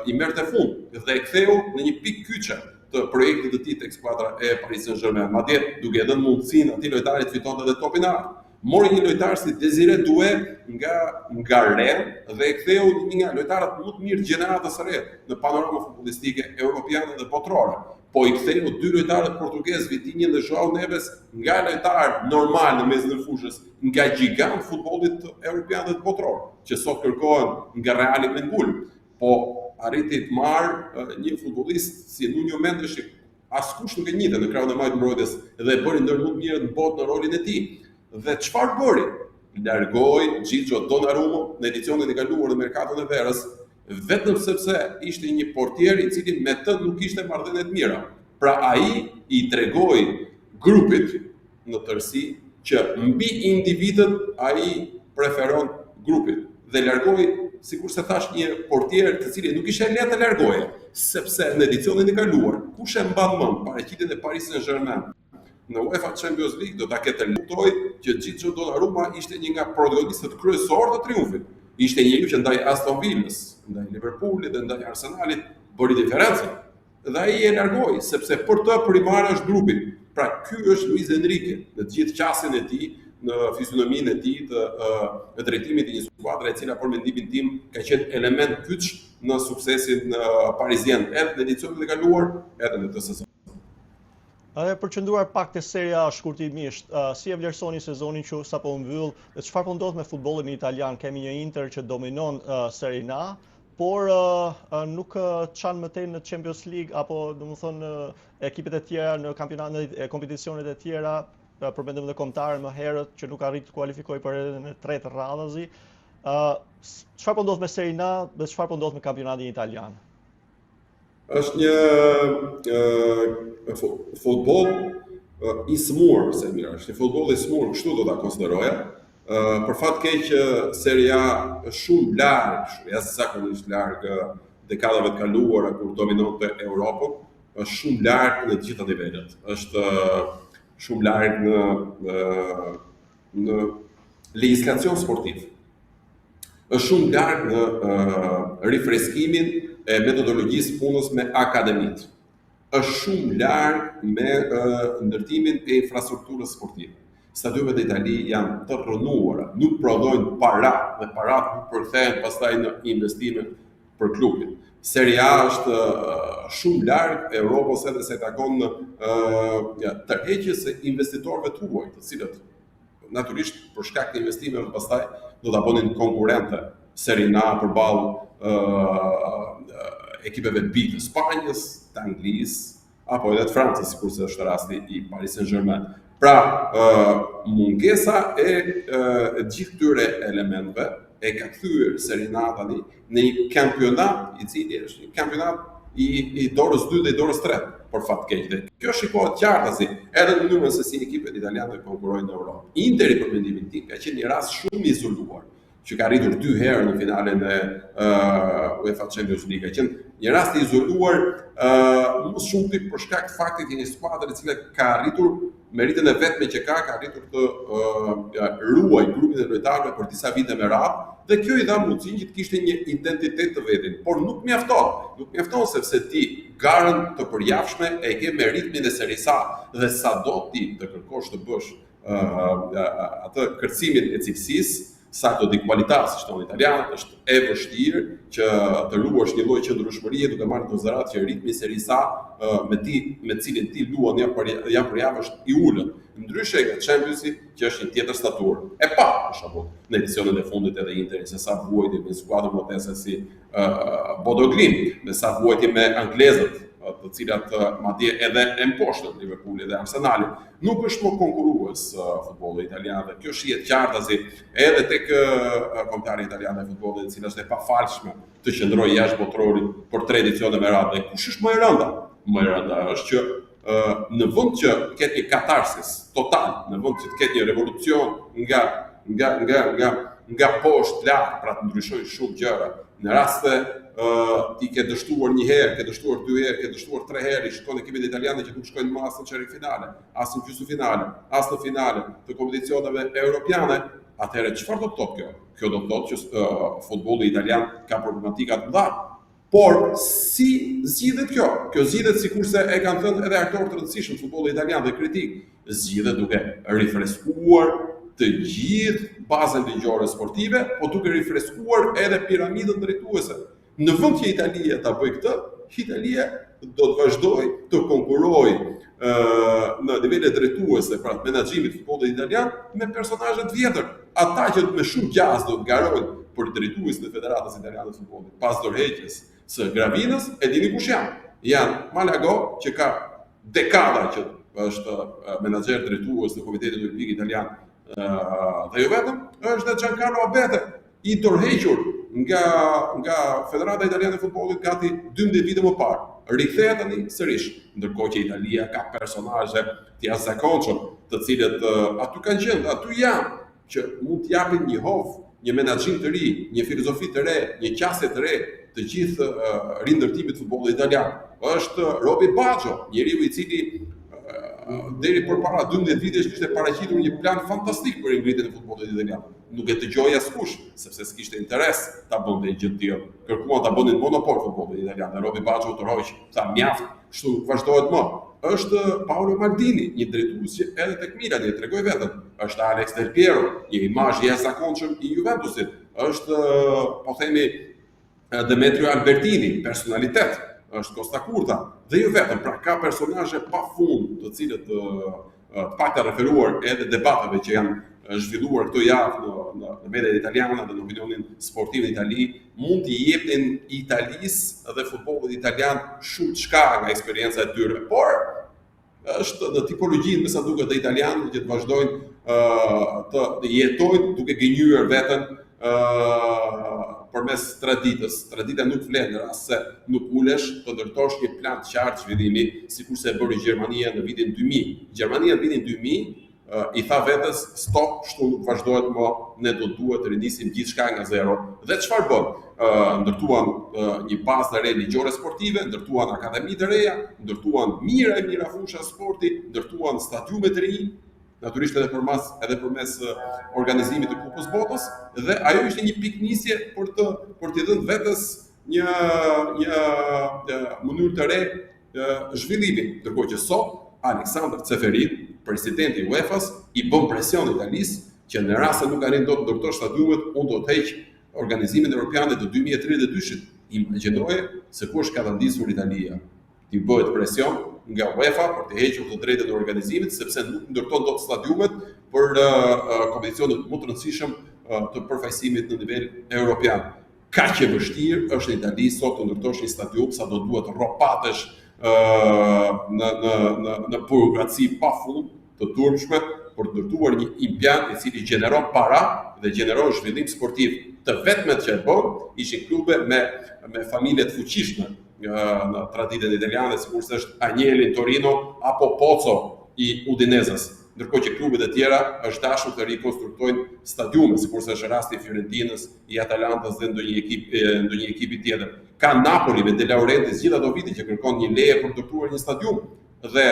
[SPEAKER 2] i merrte fund dhe e ktheu në një pikë kyçe të projektit të tij tek skuadra e Paris Saint-Germain, madje duke i dhënë mundësinë atij lojtari të fitonte edhe topin e artë. Mori një lojtar si Desire Doué nga nga Rennes dhe e ktheu në një nga lojtarët më të mirë të gjeneratës së re në panoramën futbollistike europiane dhe botërore. Po i ktheu dy lojtarët portugez Vitinha dhe Joao Neves nga lojtarë normal në mesin e fushës, nga gjigantë të futbollit europian dhe të botëror, që sot kërkohen nga Reali me ngulm. Po arriti të marrë një futbollist si Nuno Mendes që Askush nuk e njihte në krahun e majtë mbrojtjes dhe e bëri ndër më të mirët në botë në rolin e tij. Dhe çfarë bëri? Largoi Gigio Donnarumma në edicionin e kaluar në merkaton e verës, vetëm sepse ishte një portier i cili me të nuk kishte marrëdhënie të mira. Pra ai i tregoi grupit në tërësi që mbi individët ai preferon grupin dhe largoi sikurse thashë një portier të cilin nuk ishte lehtë të largoje, sepse në edicionin e kaluar, kush e mban mend paraqitjen e Paris Saint-Germain në UEFA Champions League do ta ketë kuptoj që Gigio Donnarumma ishte një nga protagonistët kryesorë të triumfit. Ishte njeriu që ndaj Aston Villës, ndaj Liverpoolit dhe ndaj Arsenalit bëri diferencën. Dhe ai e largoi, sepse për të primare është grupi. Pra ky është Luis Enrique, në të gjithë qasjen e tij, në fizionominë e tij të të drejtimit të një skuadre e cila për mendimin tim ka qenë element kyç në suksesin parizien edhe në edicionin e kaluar, edhe në këtë sezon.
[SPEAKER 1] Edhe përqendruar pak te Serie A shkurtimisht, si e vlerësoni sezonin që sapo u mbyll dhe çfarë po ndodh me futbollin italian? Kemi një Inter që dominon Serie A, por nuk çan më tej në Champions League apo domethënë ekipet e tjera në kampionat në kompeticionet e tjera, përmendëm edhe kombëtaren më herët që nuk arriti të kualifikojë për herën e tretë radhazi. Ë çfarë po ndodh me Serie A dhe çfarë po ndodh me kampionatin
[SPEAKER 2] italian? Është një ë futboll i sëmurë, se mirë, është një futboll i sëmurë, kështu do ta konsideroja. Për fat keq Serie A është shumë larg, jashtëzakonisht larg dekadave të kaluara kur dominonte Europën, është shumë larg në të gjitha nivelet. Është shumë larg në në, në legjislacion sportiv. Është shumë larg në rifreskimin e metodologjisë punës me akademitë. Është shumë larg me ndërtimin e infrastrukturës sportive. Stadiumet në Itali janë të rrënuara, nuk prodhojnë para dhe paratë nuk përkthehen pastaj në investime për klubin. Serie A është shumë larg Europës edhe sa i takon tërheqjes së investitorëve të huaj, të cilët natyrisht për shkak të investimeve pastaj do ta bënin konkurrente Serie A përballë ekipeve B të Spanjës, të Anglisë, apo edhe të Francës, sikurse është rasti i Paris Saint-Germain. Pra, mungesa e e gjithë këtyre elementëve e ka kthyer Serie A tani në një kampionat i cili është një kampionat i i dorës dytë dhe i dorës tretë, për fat keq. Dhe kjo shikohet qartazi edhe në mënyrën se si ekipet italiane konkurrojnë në Europë. Interi për mendimin tim ka qenë një rast shumë i izoluar që ka arritur dy herë në finalen e uh, UEFA Champions League. Ka qenë një rast i izoluar uh, më së shumti për shkak të faktit që një skuadër e cila ka arritur meritën e vetme që ka, ka arritur të uh, ruajë grupin e lojtarëve për disa vite me radhë dhe kjo i dha mundësinë që të kishte një identitet të vetin, por nuk mjafton. Nuk mjafton sepse ti garën të përjavshme e ke me ritmin e Serisë A dhe sado ti të kërkosh të bësh. atë kërcimin e cilësisë, salto di qualità, siç thonë italianët, është e vështirë që të ruash një lloj qëndrueshmërie duke marrë në konsideratë që ritmi i Serisë A me ti me cilin ti luan javë për javë për javë është i ulët. Ndryshe nga Championsi që është një tjetër staturë. E pa, për shembull, në edicionin e fundit edhe Interi se sa vuajti me skuadrën modeste si uh, Bodo Glimt, me sa vuajti me anglezët, të cilat madje edhe e mposhtën Liverpooli dhe Arsenali. Nuk është më konkurrues futbolli italian dhe kjo shihet qartazi edhe tek kombëtarja italiane e futbollit, e cila është e pafalshme të qëndrojë jashtë botërorit për tre edicione me radhë. Dhe kush është më e rënda? Më e rënda është që në vend që të ketë një katarsis total, në vend që të ketë një revolucion nga nga nga nga nga poshtë lart, pra të ndryshojnë shumë gjëra. Në rast se uh, ti ke dështuar një herë, ke dështuar dy herë, ke dështuar tre herë, i shikon ekipet italiane që nuk shkojnë më as në çerek finale, as në gjysmë finale, as në finale të kompeticioneve europiane, atëherë çfarë do të thotë kjo? Kjo do të thotë që uh, futbolli italian ka problematika të mëdha. Por si zgjidhet kjo? Kjo zgjidhet sikurse e kanë thënë edhe aktorë të rëndësishëm të futbollit italian dhe kritikë, zgjidhet duke rifreskuar të gjithë bazën ligjore sportive, po duke rifreskuar edhe piramidën drejtuese. Në vend që Italia ta bëjë këtë, Italia do të vazhdojë të konkurrojë në nivele drejtuese, pra të menaxhimit të futbollit italian me personazhe të vjetër, ata që me shumë gjasë do të garojnë për drejtuesin e Federatës Italiane të Futbollit pas dorëheqjes së Gravinës, e dini kush janë? Janë Malago që ka dekada që është menaxher drejtues në Komitetin Olimpik Italian dhe jo vetëm, është dhe Giancarlo Abete, i dorëhequr nga nga Federata Italiane e Futbollit gati 12 vite më parë. Rikthehet tani sërish, ndërkohë që Italia ka personazhe të jashtëzakonshëm, të cilët aty kanë qenë, aty janë, që mund të japin një hov, një menaxhim të ri, një filozofi të re, një qasje të re të gjithë rindërtimit të futbollit italian. Është Robi Baggio, njeriu i cili deri përpara 12 vitesh kishte paraqitur një plan fantastik për ringritjen e futbollit italian. Nuk e dëgjoi askush, sepse s'kishte interes ta bënte një gjë të tillë. Kërkuan ta bënin monopol futbollin italian dhe Robi Baggio u tërhoq, tha mjaft, kështu nuk vazhdohet më. Është Paolo Maldini, një drejtues që edhe tek Milani e tregoi veten. Është Alex Del Piero, një imazh i jashtëzakonshëm i Juventusit. Është, po themi, Demetrio Albertini, personalitet, është Costacurta dhe jo vetëm, pra ka personazhe pa fund, të cilët të paktën referuar edhe debateve që janë zhvilluar këto javë në në, në mediat italiane dhe në opinionin sportiv në Itali, mund t'i jepnin Italisë dhe futbollit italian shumë çka nga eksperienca e tyre. Por është në tipologjinë me sa duket të italianëve që të vazhdojnë uh, të, të jetojnë duke gënjyer veten uh, përmes traditës. Tradita nuk vlen në rast se nuk ulesh të ndërtosh një plan të qartë zhvillimi, sikurse e bëri Gjermania në vitin 2000. Gjermania në vitin 2000 i tha vetes stop, kështu nuk vazhdohet më, ne do duhet të rinisim gjithçka nga zero. Dhe çfarë bën? Ndërtuan një bazë të re ligjore sportive, ndërtuan akademi të reja, ndërtuan mijëra e mijëra fusha sporti, ndërtuan stadiume të rinj, natyrisht edhe përmas edhe përmes organizimit të Kupës Botës dhe ajo ishte një pikënisje për të për t'i dhënë vetes një një mënyrë të re zhvillimi, ndërkohë që sot Aleksandër Ceferin, presidenti i UEFA-s, i bën presion Italisë që në rast se nuk arrin dot të ndërtosh stadiumet, unë do të heq organizimin europian të 2032-shit. Imagjinoje se ku është katandisur Italia. T'i bëhet presion nga UEFA për të hequr të drejtën e organizimit sepse nuk ndërton dot stadiumet për uh, kompeticionet më të rëndësishëm uh, të përfaqësimit në nivel europian. Kaq e vështirë është në Itali sot të ndërtosh një stadium sa do duhet të rropatesh në në në në burokraci pafund të turpshme për të ndërtuar një impiant i cili gjeneron para dhe gjeneron zhvillim sportiv. Të vetmet që e bën ishin klube me me familje të fuqishme në traditën italiane, sikurse është Agnelli në Torino apo Pozzo i Udinezës. Ndërkohë që klubet e tjera është dashur të rikonstruktojnë stadiume, sikurse është rasti i Fiorentinës, i Atalantës dhe ndonjë ekip ndonjë ekipi tjetër. Ka Napoli me De Laurentiis gjithë ato vite që kërkon një leje për të ndërtuar një stadium dhe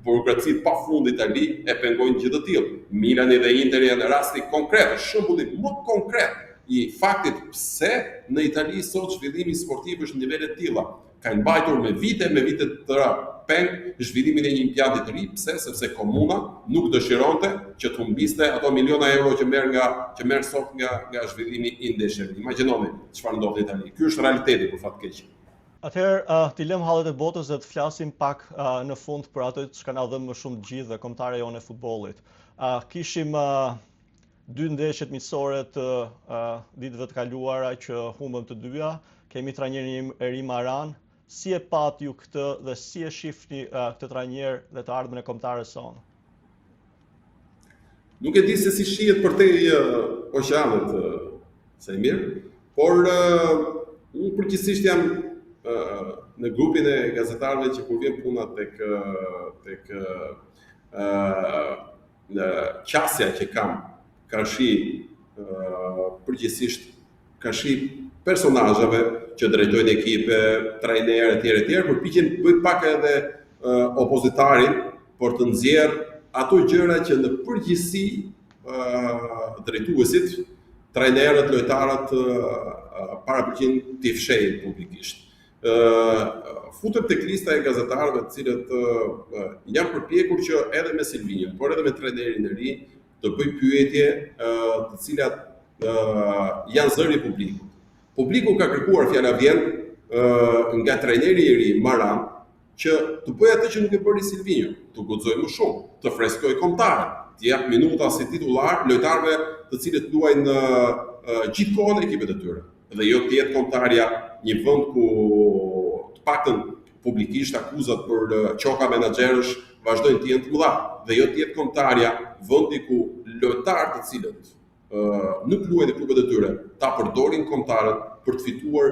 [SPEAKER 2] burokracitë pa fund në Itali e pengojnë gjë të tillë. Milani dhe Interi janë rasti konkret, shembulli më konkret i faktit pse në Itali sot zhvillimi sportiv është në nivele të tilla. Kanë mbajtur me vite me vite të tëra. peng zhvillimin e një impianti të ri, pse? Sepse komuna nuk dëshironte që të humbiste ato miliona euro që merr nga që merr sot nga nga zhvillimi i ndeshjeve. Imagjinoni çfarë ndodh në Itali. Ky është realiteti për fat keq.
[SPEAKER 1] Atëherë, uh, t'i lëmë hallet e botës dhe të flasim pak uh, në fund për atë çka na dhemb më shumë të gjithë dhe kombëtarja jonë e futbollit. Uh, kishim uh, dy ndeshjet miqësore të uh, ditëve të kaluara që humbëm të dyja. Kemi trajnerin e ri Maran. Si e patë ju këtë dhe si e shihni uh, këtë trajner dhe të ardhmen e kombëtares sonë?
[SPEAKER 2] Nuk e di se si shihet përtej uh, oqeanit, uh, Saimir, por uh, unë përgjithsisht jam uh, në grupin e gazetarëve që kur vjen puna tek tek uh, në qasja që kam karshi uh, përgjithsisht karshi personazheve që drejtojnë ekipe, trajnerë etj etj, përpiqem të bëj pak edhe uh, opozitarin për të nxjerrë ato gjëra që në përgjithësi uh, drejtuesit, trajnerët, lojtarët uh, parapëlqejnë t'i fshehin publikisht. Uh, futem tek lista e gazetarëve të cilët uh, janë përpjekur që edhe me Silvinjon, por edhe me trajnerin e ri të bëj pyetje uh, të cilat uh, janë zëri i publikut. Publiku ka kërkuar fjala vjen uh, nga trajneri i ri Maran që të bëjë atë që nuk e bëri Silvinjo, të guxojë më shumë, të freskojë kombëtaren, të jap minuta si titullar lojtarëve të cilët luajnë uh, gjithë kohën në ekipet e tyre dhe jo të jetë kombëtarja një vend ku të paktën publikisht akuzat për qoka menaxherësh vazhdojnë të jenë të mëdha dhe jo të jetë kombëtarja vendi ku lojtarë të cilët nuk luajnë në klubet e tyre, ta përdorin kombëtaren për të fituar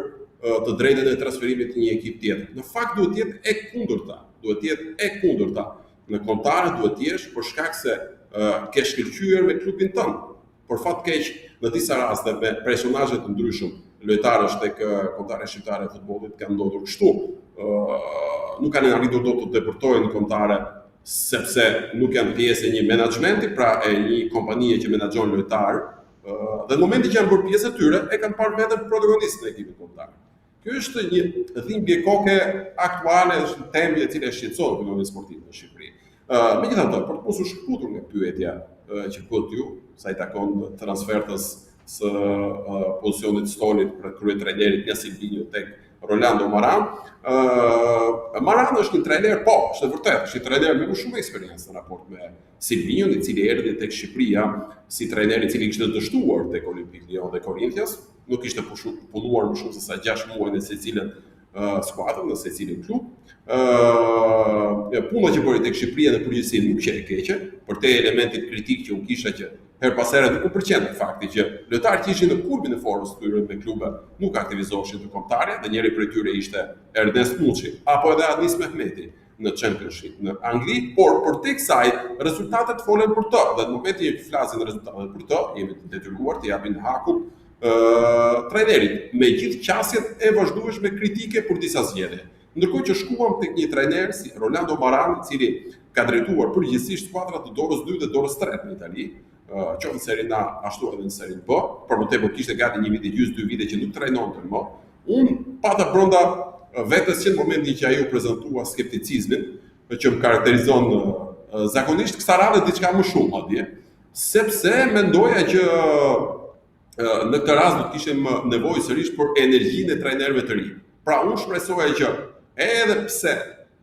[SPEAKER 2] të drejtën e transferimit të një ekip tjetër. Në fakt duhet të jetë e kundërta, duhet të jetë e kundërta. Në kombëtare duhet të jesh për shkak se uh, ke shkëlqyer me klubin tënd. Për fat keq, në disa raste me personazhe të ndryshëm, lojtarësh tek kombëtarja shqiptare e futbollit ka ndodhur kështu. Ë nuk kanë arritur dot të depërtojnë në kombëtare sepse nuk janë pjesë e një menaxhmenti, pra e një kompanie që menaxhon lojtarë, dhe në momentin që janë bërë pjesë e tyre, e kanë parë veten protagonist në ekipin kombëtar. Kjo është një dhimbje koke aktuale, është një temë e cila e shqetëson opinionin sportiv në Shqipëri. Uh, megjithatë, për të mos u shkëputur nga pyetja uh, që bëtë ju, sa i takon transfertës së uh, pozicionit stolit për kryetrajnerit nga Silvinjo tek Rolando Maran. Uh, Maran është një trajner, po, është e vërtetë, është një trajner me më shumë eksperiencë në raport me Silvinjon, i cili erdhi tek Shqipëria si trajner i cili kishte dështuar tek Olympique Lyon dhe Corinthians, nuk kishte punuar më shumë se sa 6 muaj në secilën uh, skuadër, në secilin klub. Ë uh, puna që bëri tek Shqipëria në përgjithësi nuk qe e keqe, përtej elementit kritik që unë kisha që herë pas here nuk më pëlqente fakti që lojtarë që ishin në kulmin e formës së tyre me klube nuk aktivizoheshin te kombëtarja dhe njëri prej tyre ishte Ernest Muçi apo edhe Anis Mehmeti në Championship në Angli, por përtej kësaj rezultatet folën për të dhe në momentin që flasin rezultatet për të, jemi të detyruar të japim hakun ë trajnerit me gjithë qasjet e vazhdueshme kritike për disa zgjedhje. Ndërkohë që shkuam tek një trajner si Rolando Maran, i cili ka drejtuar përgjithsisht skuadra të dorës 2 dhe dorës 3 në Itali, qoftë në Serinë A ashtu edhe në Serinë B, për më tepër kishte gati një vit e gjysmë, dy vite që nuk trajnonte më. Unë pata brenda vetes që në momentin që ai u prezantua skepticizmin, që më karakterizon zakonisht kësaj radhe diçka më shumë madje, sepse mendoja që në këtë rast do të kishim nevojë sërish për energjinë e trajnerëve të rinj. Pra unë shpresoja që edhe pse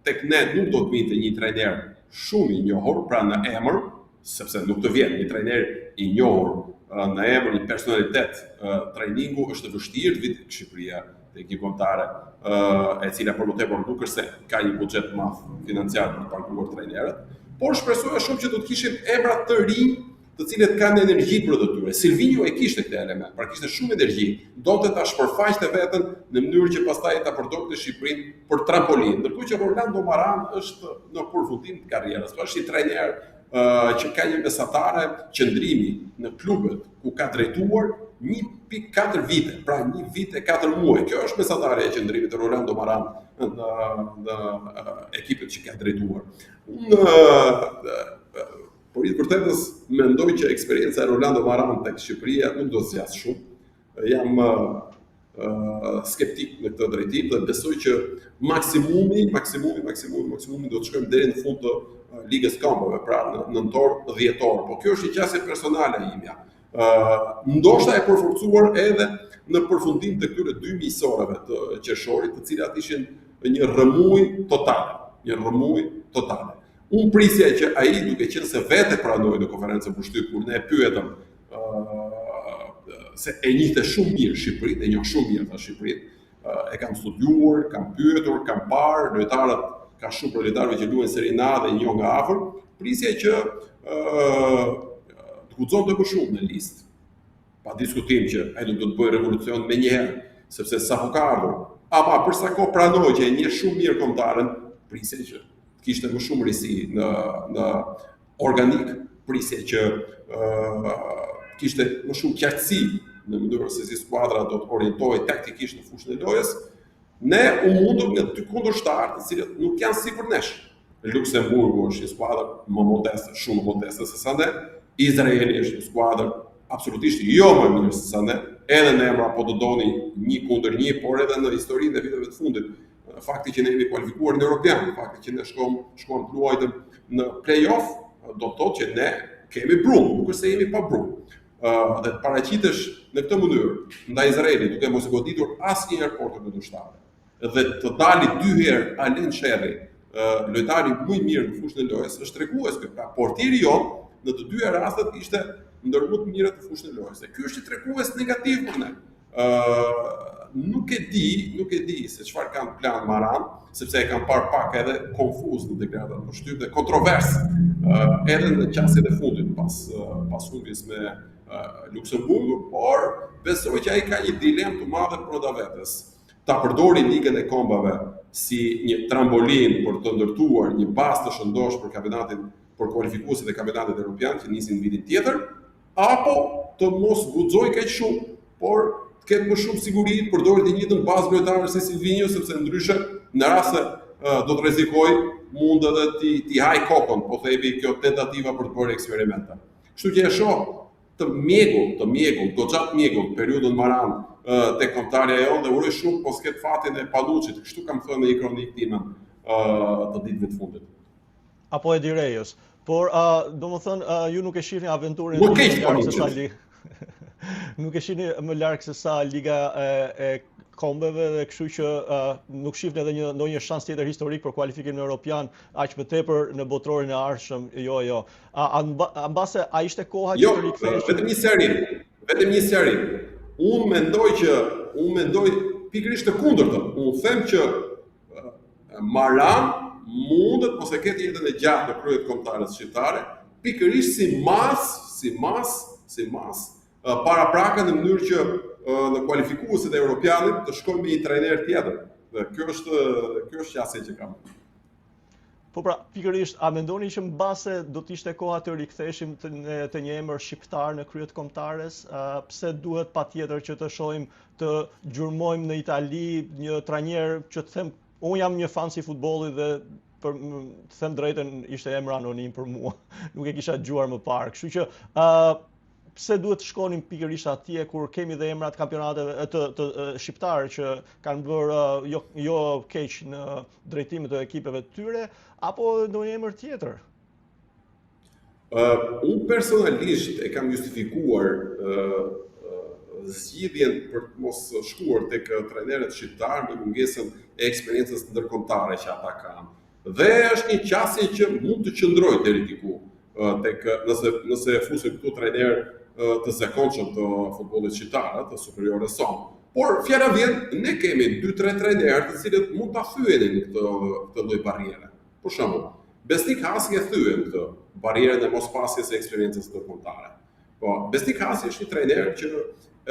[SPEAKER 2] tek ne nuk do të vinte një trajner shumë i njohur, pra në emër, sepse nuk të vjen një trajner i njohur në emër, një personalitet trajningu është e vështirë të vijë tek Shqipëria, te ekipi kombëtar, e cila për më tepër nuk është se ka një buxhet të madh financiar për të paguar trajnerët, por shpresoja shumë që do të kishim emra të rinj të cilët kanë energji brenda tyre. Silvinjo e kishte këtë element, pra kishte shumë energji, donte ta shpërfaqte veten në mënyrë që pastaj ta përdorte Shqipërinë për trampolinë. Ndërkohë që Rolando Maran është në përfundim të karrierës, pra është një trajner uh, që ka një mesatare qëndrimi në klubet ku ka drejtuar 1.4 vite, pra një vit e 4 muaj. Kjo është mesatarja e qëndrimit të Rolando Maran në në ekipet që ka drejtuar. Unë Për hir të vërtetës, mendoj që eksperienca e Rolando Maran tek Shqipëria nuk do të zgjasë shumë. Jam. skeptik në këtë drejtim dhe besoj që maksimumi, maksimumi, maksimumi, maksimumi do të shkojmë deri në fund të Ligës së Kombeve, pra në nëntor, dhjetor. Po kjo është një qasje personale e imja. Ë ndoshta e përforcuar edhe në përfundim të këtyre dy miqësoreve të qershorit, të cilat ishin një rrëmujë totale, një rrëmujë totale. Unë prisja që ai duke qenë se vetë e pranoi në konferencën për shtyp kur ne e pyetëm se e njihte shumë mirë Shqipërinë, e njoh shumë mirë tha Shqipërinë, e kam studiuar, kam pyetur, kam parë lojtarët, ka shumë prej lojtarëve që luajnë Serie A dhe i njoh nga afër, prisja që ë të guxonte më shumë në listë. Pa diskutim që ai nuk do të bëjë revolucion menjëherë, sepse sapo ka ardhur. Ama për sa kohë pranoi që e njeh shumë mirë kombëtaren, prisja që të kishte më shumë risi në në organikë, prisja që ë kishte më shumë qartësi në mënyrën se si skuadra do të orientohej taktikisht në fushën e lojës. Ne u mundëm nga dy kundërshtarë, të cilët nuk janë sipër nesh. Luksemburgu është një skuadër më modeste, shumë më modeste se sa ne. Izraeli është një skuadër absolutisht jo më mirë se sa ne, edhe në emra po të doni një kundër një, por edhe në historinë e viteve të fundit. Fakti që ne jemi kualifikuar në Europian, fakti që ne shkom, shkuam të luajtëm në play-off, do të thotë që ne kemi brumë, nuk është se jemi pa brumë. Uh, dhe të paraqitesh në këtë mënyrë ndaj Izraelit duke mos e goditur asnjëherë portën kundërshtare dhe të dali dy herë Alen Sherri, uh, lojtari më i mirë në fushën e lojës, është tregues ky. Pra portieri jonë në të dyja rastet ishte ndër më të mirët në fushën e lojës. Dhe ky është një tregues negativ për ne. Ë nuk e di, nuk e di se çfarë ka në plan Maran, sepse e kam parë pak edhe konfuz në deklaratat për shtyp dhe kontrovers uh, edhe në qasjet e fundit pas uh, pas humbjes me uh, Luksemburgun, por besoj që ai ka një dilemë të madhe brenda vetes. Ta përdori Ligën e Kombeve si një trampolin për të ndërtuar një bazë të shëndoshë për kampionatin për kualifikuesit e kampionatit evropian që nisin vitin tjetër, apo të mos guxojë kaq shumë, por të ketë më shumë siguri, të përdorë të njëjtën bazë lojtarësh si Silvinjo, sepse ndryshe në rast se do të rrezikojë, mund edhe t'i t'i hajë kokën, po themi kjo tentativa për të bërë eksperimente. Kështu që e shoh të mjegullt, të mjegullt, goxha të mjegullt periudhën Maran te kombëtarja jonë dhe uroj shumë mos ketë fatin e Panuçit, kështu kam thënë në një kronikë timen të ditëve të fundit.
[SPEAKER 1] Apo Edi Rejës. Por, uh, domethënë, uh, ju nuk e shihni aventurën
[SPEAKER 2] më keq larg se sa
[SPEAKER 1] li... nuk e shihni më larg se sa Liga e, e Kombeve dhe kështu që uh, nuk shihni edhe një ndonjë shans tjetër historik për kualifikimin europian, aq më tepër në botërorin e ardhshëm. Jo, jo. A, a, a mbase a ishte koha që
[SPEAKER 2] jo, të riktheheshim? Vetëm një sqarim. Vetëm një sqarim. Unë mendoj që unë mendoj pikërisht të kundërtën. Unë them që Maran mundet mos e ketë jetën e gjatë në krye të kombëtares shqiptare, pikërisht si masë, si masë, si masë paraprake në mënyrë që në kualifikuesit e Europianit të shkojmë me një trajner tjetër. Dhe kjo është kjo është qasja që kam.
[SPEAKER 1] Po pra, pikërisht, a mendoni që mbase do të ishte koha të riktheheshim të, në, të një emër shqiptar në krye të kombëtares? Uh, pse duhet patjetër që të shohim të gjurmojmë në Itali një trajner që të them, unë jam një fans i futbollit dhe për të them drejtën ishte emër anonim për mua. Nuk e kisha dëgjuar më parë. Kështu që ë uh, pse duhet të shkonim pikërisht atje kur kemi dhe emra të kampionateve të, të, të shqiptarë që kanë bërë jo jo keq në drejtim të ekipeve të tyre apo ndonjë emër tjetër?
[SPEAKER 2] Uh, unë personalisht e kam justifikuar uh, zgjidhjen për të mos shkuar tek trajnerët shqiptarë me mungesën e eksperiencës ndërkombëtare që ata kanë. Dhe është një qasje që mund të qëndrojë deri diku tek nëse nëse e fusim këtu trajner të zakonshëm të futbollit shqiptar, të superiores sonë. Por fjala vjen, ne kemi 2-3 trajnerë të cilët mund ta thyenin këtë këtë lloj barriere. Për shembull, Besnik Hasi e thyen këtë barrierën e mospasjes së eksperiencës ndërkombëtare. Po, Besnik Hasi është një trajner që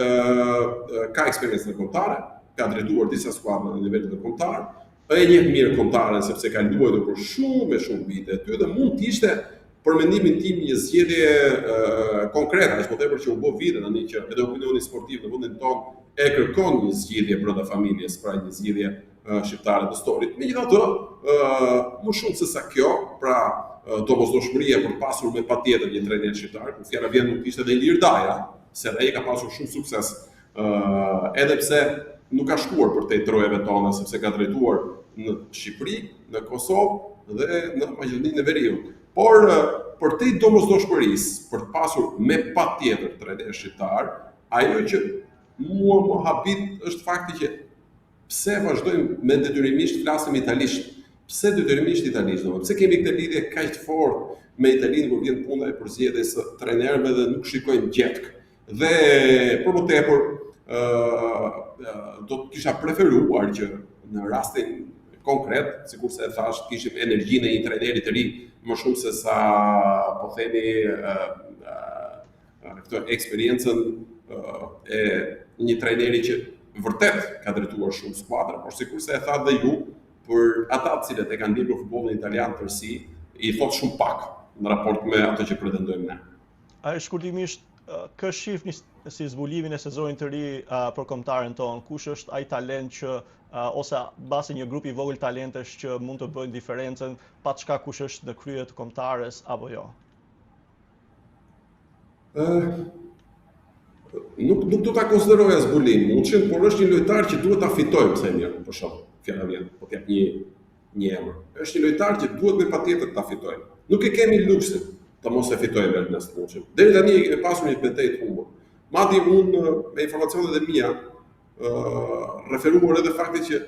[SPEAKER 2] ë ka eksperiencë ndërkombëtare, ka drejtuar disa skuadra në nivel ndërkombëtar, e njeh mirë kombëtaren sepse ka luajtur për shumë e shumë vite aty dhe mund të ishte për mendimin tim një zgjedhje konkrete, aq më tepër që u bë vite tani që edhe opinioni sportiv në vendin tonë e kërkon një zgjidhje brenda familjes, pra një zgjidhje shqiptare të stolit. Megjithatë, më shumë se sa kjo, pra domosdoshmëria për të pasur me patjetër një trajner shqiptar, ku fjala vjen mund të ishte edhe Ilir Daja, se ai ka pasur shumë sukses, edhe pse nuk ka shkuar përtej trojeve tona sepse ka drejtuar në Shqipëri, në Kosovë dhe në Maqedoninë e Veriut. Por përtej domosdoshmërisë për të pasur me patjetër trajner shqiptar, ajo që mua më habit është fakti që Pse vazhdojmë me detyrimisht flasim italisht? Pse detyrimisht italisht? Domethënë, pse kemi këtë lidhje kaq të fortë me Italinë kur vjen puna e përzgjedhjes së trajnerëve dhe nuk shikojmë gjetkë? Dhe për më tepër, ë do të kisha preferuar që në rastin konkret, sikurse e thashë, të kishim energjinë e një trajneri të ri më shumë se sa po themi ë këtë eksperiencën e një trajneri që vërtet ka drejtuar shumë skuadra, por sikurse e thatë dhe ju, për ata të cilët e kanë ndjekur futbollin italian në tërësi, i thotë shumë pak në raport me atë që pretendojmë ne.
[SPEAKER 1] A e shkurtimisht, kë shifni si zbulimin e sezonit të ri për kombëtaren tonë? Kush është ai talent që ose mbase një grup i vogël talentesh që mund të bëjnë diferencën pa çka kush është në krye të kombëtares apo jo?
[SPEAKER 2] Ë nuk nuk do ta konsideroja zbulim Muçin, por është një lojtar që duhet ta fitojmë sa mirë, për shembull, fjala vjen, po të jap një një emër. Është një lojtar që duhet me patjetër ta fitojmë. Nuk e kemi luksin të mos e fitojmë Ernest Muçin. Deri tani e kemi pasur një betejë të humbur. Madje unë me informacionet e mia, ë referuar edhe faktit që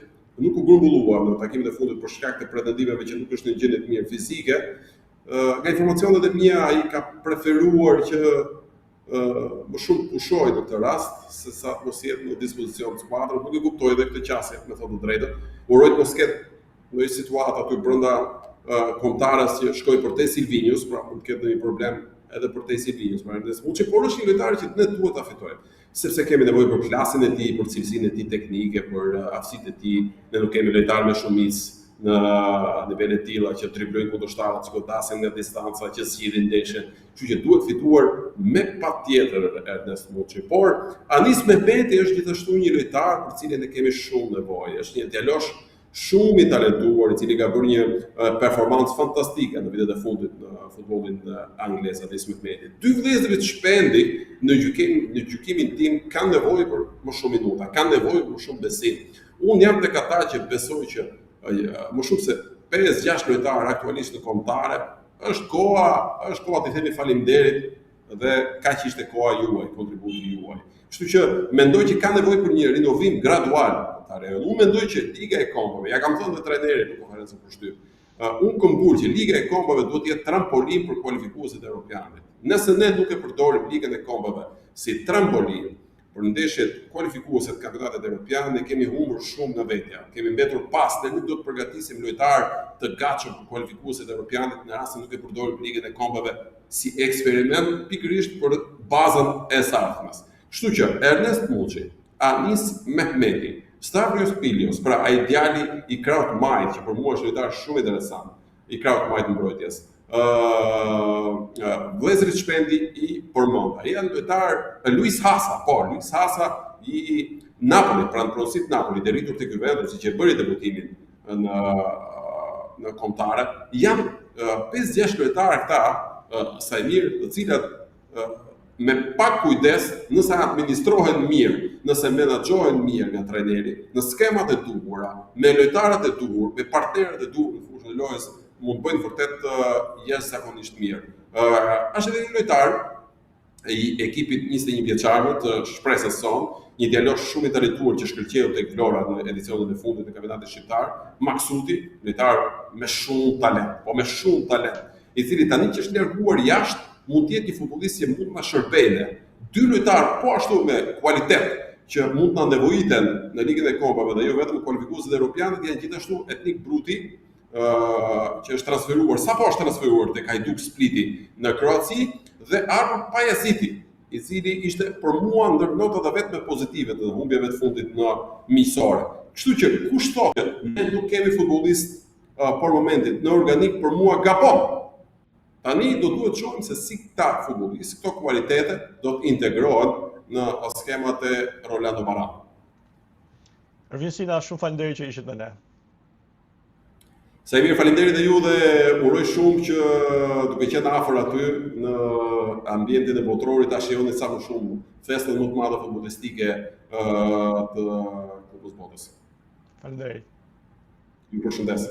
[SPEAKER 2] nuk u grumbullua në takimin e fundit për shkak të pretendimeve që nuk është në gjendje të mirë fizike, Nga informacionet e mia ai ka preferuar që më shumë të pushojë në këtë rast se sa të mos jetë në dispozicion të skuadrës, nuk e kuptoj edhe këtë qasje, me thënë të drejtën. Uroj të mos ketë ndonjë situatë aty brenda kombëtares që shkoi përtej Silvinjos, pra mund të ketë ndonjë problem edhe përtej Silvinjos, pra Ernest Muçi, por është një lojtar që ne duhet ta fitojmë sepse kemi nevojë për klasin e tij, për cilësinë e tij teknike, për aftësitë e tij. Ne nuk kemi lojtarë me shumicë në nivele të tilla që driblojnë kundërshtarët, që godasin nga distanca, që zgjidhin ndeshjen. Kështu që duhet fituar me patjetër Ernest Muçi. Por Anis Mehmeti është gjithashtu një lojtar për cilin ne kemi shumë nevojë. Është një djalosh shumë i talentuar, i cili ka bërë një performancë fantastike në vitet e fundit në futbollin anglez Anis Mehmeti. Dy vëllezërit Shpendi në gjykim në gjykimin tim kanë nevojë për më shumë minuta, kanë nevojë për më shumë besim. Unë jam tek ata që besoj që më shumë se 5-6 lojtarë aktualisht në kombëtare, është koha, është koha t'i themi faleminderit dhe kaq ishte koha juaj, kontributi juaj. Kështu që mendoj që ka nevojë për një rinovim gradual kombëtare. Unë mendoj që Liga e Kombeve, ja kam thënë dhe trajnerit në konferencën për shtyp, uh, unë këmbgul që Liga e Kombeve duhet të jetë trampolin për kualifikuesit e Europianit. Nëse ne nuk e përdorim Ligën e Kombeve si trampolin për ndeshjet kualifikuese të kampionatit evropian, ne kemi humbur shumë nga vetja. Kemi mbetur pas, ne nuk do të përgatisim lojtarë të gatshëm për kualifikueset e evropianit në rast se nuk e përdorim Ligën e Kombeve si eksperiment pikërisht për bazën e së ardhmes. Kështu që Ernest Muçi, Anis Mehmeti, Stavros Pilios, pra ai djali i krahut të majtë që për mua është lojtar shumë interesant, i krahut të majtë mbrojtjes. Ë uh, vëllezërit Shpendi i përmenda. Janë lojtar Luis Hasa, po Luis Hasa i Napolit, pra në pronësi të Napolit, e rritur tek Juventusi që bëri debutimin në në kombëtare. Janë 5-6 lojtarë këta, Saimir, të cilët me pak kujdes, nëse administrohen mirë, nëse menaxhohen mirë nga trajneri, në skemat e duhura, me lojtarët e duhur, me partnerët e duhur në fushën e lojës, mund të bëjnë vërtet jashtëzakonisht mirë. Ë është edhe një lojtar i ekipit 21 vjeçarëve të shpresës sonë, një djalosh shumë i talentuar që shkëlqeu tek Vlora në edicionin e fundit të kampionatit shqiptar, Maksuti, lojtar me shumë talent, po me shumë talent, i cili tani që është larguar jashtë, mund të jetë një futbollist që mund të na shërbejë ne. Dy lojtarë po ashtu me kualitet që mund të na nevojiten në Ligën e Kombeve dhe jo vetëm kualifikuesit e Europianit janë gjithashtu Etnik Bruti, ë që është transferuar, sapo është transferuar tek Hajduk Spliti në Kroaci dhe Arbër Pajaziti, i cili ishte për mua ndër notat e vetme pozitive të humbjeve të fundit në miqësore. Kështu që kush thotë ne nuk kemi futbollist për momentin në organikë për mua gabon. Tani do duhet të shohim se si këta futbollistë, këto kualitete do të integrohen në skemat e Rolando Maran.
[SPEAKER 1] Ervin Sina, shumë faleminderit që ishit me ne.
[SPEAKER 2] Saimir, faleminderit dhe ju dhe uroj shumë që duke qenë afër aty në ambientin e botërorit ta shijoni sa më shumë festën më të madhe futbollistike të Kupës Botës.
[SPEAKER 1] Faleminderit.
[SPEAKER 2] Ju përshëndes.